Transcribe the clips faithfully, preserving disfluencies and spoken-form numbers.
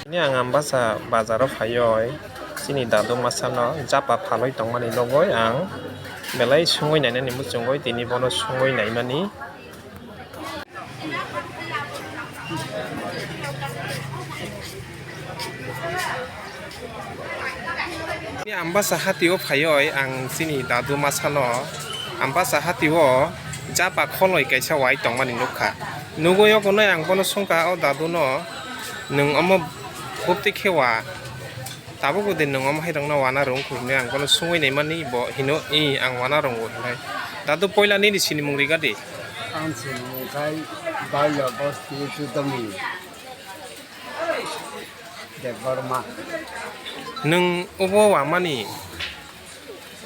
Ini ang Ambasa bazaro phaioi, chini dadu masano japa phaloi tongmani nugwi ang belai sungwi nainani muchungwi tini bono sungwi naimani. Ambasa hati o phaioi ang chini dadu masano Ambasa hati o japa kholoi kaisa wai tongmani nukha. Nugwi ogonoi ang bono sungkha, "O dadu no nwng omo bupti khe wa?" Tabuk bo de nwng omo hai rokno wana rwng khe hinwi ang bono sungwi naimani, bo hino, "I, ang wana rwngo," hinwi. Dadu, poila nini sinimung riga di. Ang sinimung khai Baila Bosti Chudamung Debbarma. Nwng obo wamani,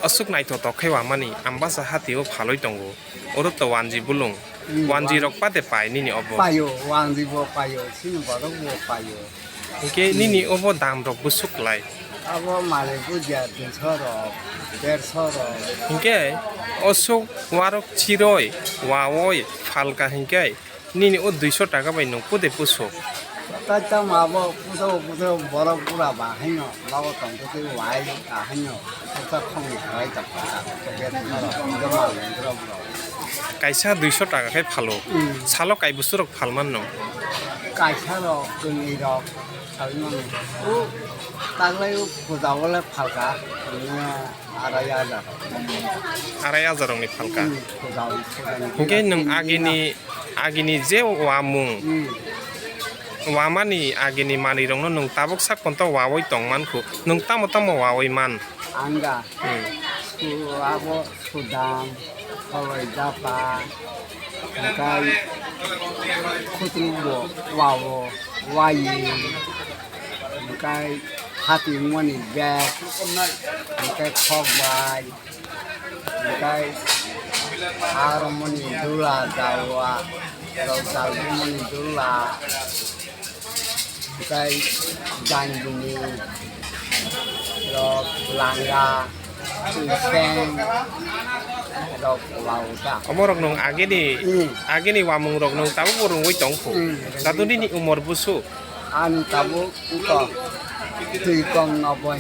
aswk naithotok khe wamani, Ambasa hati o phalwi tongo. Oro to wanji bulung. Hmm, wanji wan- rok pade pai nini obo? Paio, wanji bo paio, sini borok bo paio. Hingke nini obo dam rok bwswk lai? Abo malik buja duiso rok, derso rok. Hingke oswk warok chiroi, wawoi phalka hingke nini o duiso taka bai nwng pode puso? Tai tamo abo puso puso borok bura ba haino, nogo tongtwtwi wai a haino, pusa khongni khlai tongkha, to bethano rok, hingke mal wngkhe rok. Kaisa duiso taka khe phalo. Hmm. Salo kai bwswk rok phal manno? Kaisa rok, kwnwi rok, phal mano. O taglai o puja o le phalka, nini arai hajar. Arai hajar rokni phalka. Hmm, puja o, puja ni. Hingke nwng agini, agini je wamung, hmm, wamani agini manwi rokno nwng tabuk sak ponto wawi tong mankhu. Nwng tamo tamo wawi man? Anga. Hmm. Su abo sudam, kholoi japa, hingkai khutru bo wao, wai, hingkai hati moni bag, hingkai khok bai, hingkai aro moni dula dawa, rok dalbu moni dula. Tei jangini rok, langa, twiseng rok, lauta. Omo rok nwng agini, hmm, agini wamung rok nwng tabuk bo rwngwi tong kho. Hmm. Tato nini umor busu? Ani tabuk wngkha twi kong noboi.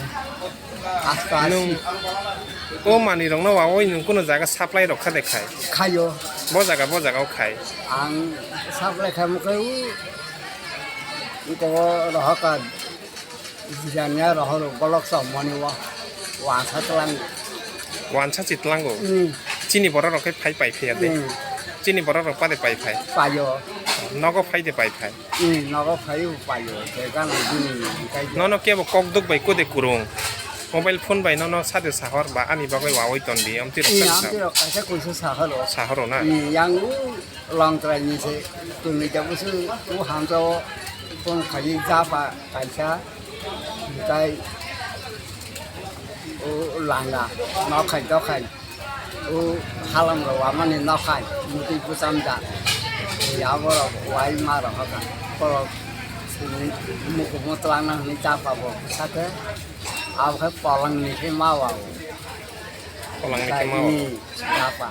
Asta nwng asi. O manwi rokno wawi nwng kuno jaga supply rok kha de khai? Khaio. Bo jaga, bo jaga o khai? Ang supply khaimo khe o Iko rohor ka janya rohor bolok sa moni wa wansa tlang. Wansa si tlango. Hmm. Chini borok rok khe phai pai phiya de. Hmm. Chini borok rok pade pai phai. Payo. Nogo phai de pai phai. Hmm, nogo phai payo. Te gana bini kai. Nono kebo kok duk bai kode kurung. Mobile phone bai nono sade sahor ba ani bagwi wawi ton di. Amti rok. Hmm, sahor. Amti rok kaisa kuisa sahor o. Sahor o na. Hmm, yang u Longtrai ni se tumi ta busu u hamsa o tong khai japa kaisa, tai u langa nokhai dokhai u halam ro wamani nokhai muti busam da ya borok wai ma rok hoka borok mukumu twlangna hwnwi japa bo sake abo khe polong ni khe ma wa o. Polong ni khe ma wa o. Japa.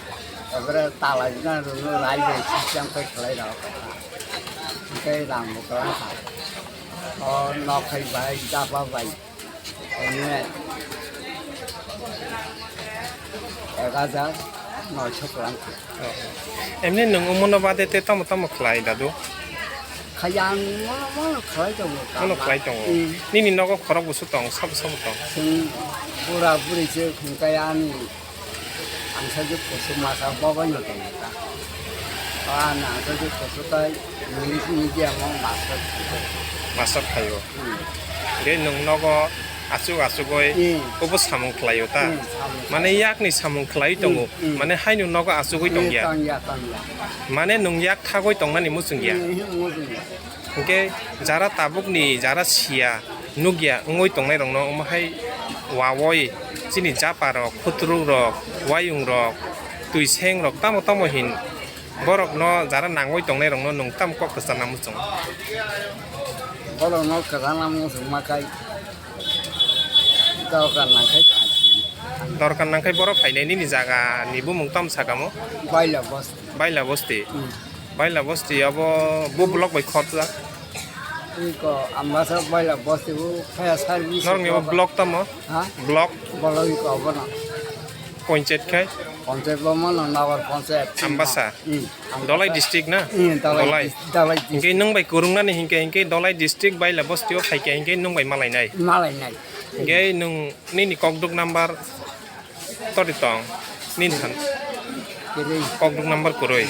Ebere talai na rwno rai bai si siang pai khlai rok. Tei ram bo kwlangkha. O nokhai bai, japa bai. Ene ek hajar noisho kwlangkha. Emni nwng omono bade te tamo tamo khlai dadu? Khayang mono mono khlai tongo. Mono khlai tongo. Hmm. Nini nogo khorok busu tong, sabo sabo tong. Chwng bura buri se khungkai ani. Ang sajwk kusu masa bobo no tong ta. Ani ang sajwk kusu tai English medium o master khaio. Master khaio. Hmm. De nwng nogo aswk aswkoi hmm obo samung khlaio ta? Hmm, samung. Mane yakni samung khlai tongo. Hmm, hmm. Mane haino nogo aswkoi tongya. Tongya, tongya. Mane nwng yak thagoi tongnani muchungya. Hmm, hmm, muchungya. Hingke jara tabukni jara siya nukya wngwi tongnairokno omo hai wawoi chini japarok, khuturukrok, wayungrok, twisengrok tamo tamo hin borokno jara nangwi tongnairokno nwng tamo kok kwcharna muchungo? Borokno kwchangma muchungma khai dorkar nangkhai phaidi. Dorkar nangkhai borok phainai nini jaga ni bumung tamo sakamo? Baila Bosti. Baila Bosti. Hmm. Baila Bosti abo bo block bai khorjak. Iko Ambasa Baila Bosti bo fire service. Norokni bo block tamo? Ha? Block. Block iko obono. Panchayat khai? Panchayat bo mano Nagar Panchayat. Ambasa. Hmm. Dolai district na? Hmm, Dolai Dolai. Dis-, Dolai district. Hingke nwng bai kwrwngnani hingke, hingke Dolai district Baila Bosti o phaikhe hingke nwng bai malainai. Malainai. Hingke nwng nini kokduk number tori tong? Nini han. Kwrwi. Kokduk number kwrwi.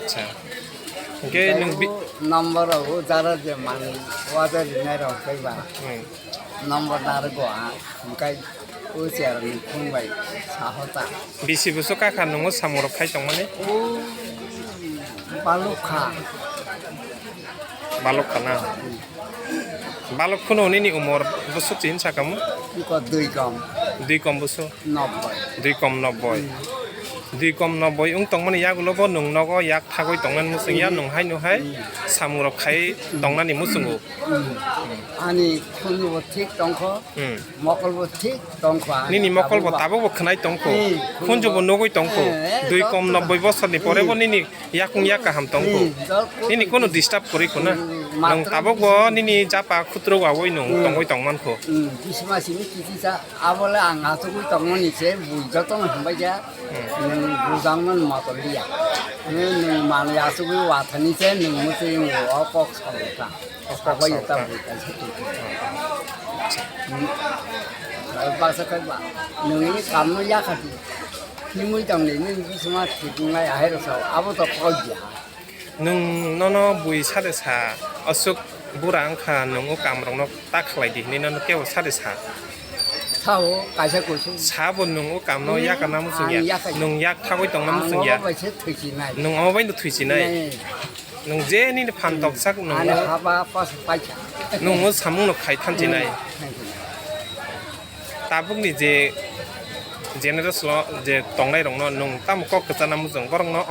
Acha. Hingke nwng bi- Number o jara je mani wajar rinai rok kaiba. Hmm. Number narwgo ang, hingke o chair ni phung bai saho ta. Bisi busu kakha nungo samung rok khai tongmani? O balukha. Balukha na? Baluk kheno nini umor busu chin sakamo? Iko dui kom. Dui kom busu? Nobboi. Dui kom nobboi. Hmm. Dui kom nobboi wng tongmani yagulo bo nwng nogo yak thagwi tongnani muchung ya, hmm, nwng hai nwng hai, hmm, samung rok khai tongnani muchungo. Hmm. Ani khunju bo thik tongkho, hmm, mokol bo thik tongkho. Ani nini mokol bo tabuk bo khwnai tongkho, hmm, khunju bo nugwi tongkho. Eh, dui kom nobboi bosor ni pore bo, hmm, nini yakung yak kaham tongkho. Hmm, dol ko nini kono disturb kwrwi kho na. Hmm, nwng matwrwng tabuk bo nini japa khutro wawi nwng, hmm, tongwi tongmankho. Hmm, bisma simi kichi sa, abole ang asugwi tongmani se bui jotono hambai ja. Hmm. Nwng bujang man motor liya. Nwng, nwng manwi asugwi wathani se nwng muchwi o kok sabwi ta. Kok sabwi ta sabwi ta. Bui kaisa twi. Hmm. Baksa khe ba, nwng ni kam no yakhati. Himwi tong le, nwng bisma thik wngnai ahai rw sao, abo to kok ya. Nwng nono bui sade sa, aswk bura wngkha, nwng o kam rokno ta khlai di hinwi nono kebo sade sa. Sao, kaisa kusu. Sabo nwng o kam no, hmm, yakana muchung ya. Ang yakai. Nwng yak thagwi tongna muchung ya. Ang bai se thwisinai. Nwng omo bai no thwisinai. Nai. Nwng je nini phan, hmm, toksak nwng ani o, haba pas paikha. Nwng o samung no khai thansinai. Hmm, thansinai. Tabukni je generation o je tongnai rokno nwng tamo kok kwchana muchung borokno